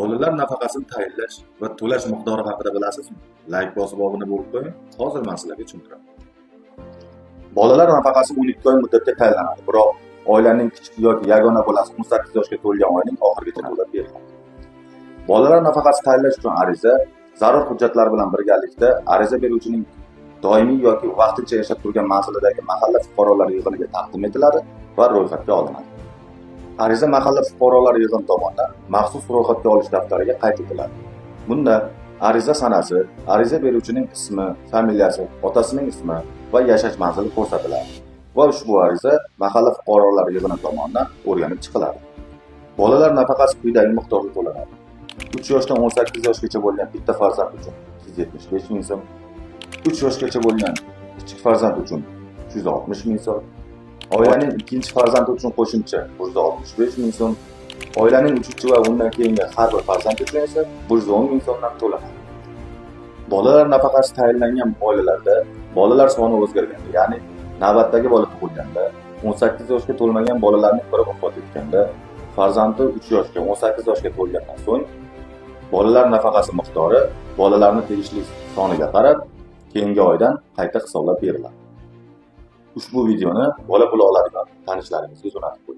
Bolalar nafaqasini tayinlash va to'lash miqdori haqida bilasizmi? Layk bosib obuna bo'lib qo'ying. Hozir men sizlarga tushuntiraman. Bolalar nafaqasi 12 oy muddatga tayinlanadi, biroq oilaning kichik yoki yagona bolasi 18 yoshga to'lgan oyning oxirigacha to'lab beriladi. Bolalar nafaqasi tayinlash uchun ariza zarur hujjatlar bilan birgalikda ariza beruvchining doimiy yoki vaqtincha yashab turgan manzilidagi mahalla fuqarolar yig'iniga taqdim etiladi va ro'yxatga olinadi. Ariza mahalla fuqarolar yig'ini tomonidan maxsus ro'yxatga olish daftariga qayd etiladi. Bunda ariza sanasi, ariza beruvchining ismi, familiyasi, otasining ismi va yashash manzili ko'rsatiladi va ushbu ariza mahalla fuqarolar yig'ini tomonidan o'rganib chiqiladi. Bolalar nafaqasi quyidagi miqdorda to'lanadi. 3 yoshdan 18 yoshgacha bo'lgan bitta farzand uchun 275 ming so'm, 3 yoshgacha bo'lgan kichik farzand uchun 360 ming so'm, oilaning ikkinchi farzandi uchun qo'shimcha 165 ming so'm, oilaning uchinchi va undan keyingi har bir farzand uchun esa 110 ming so'mdan to'lanadi. Bolalar nafaqasi tayinlangan oilalarda bolalar soni o'zgarganda, ya'ni navbatdagi bola tug'ilganda, 18 yoshga to'lmagan bolalarning biri vafot etganda, farzandi 3 yoshga, 18 yoshga to'lgandan so'ng bolalar nafaqasi miqdori bolalarni tegishli soniga qarab keyingi oydan qayta hisoblab beriladi. Ushbu videoni bola puli oladigan tanishlaringizga jo'natib qo'ying.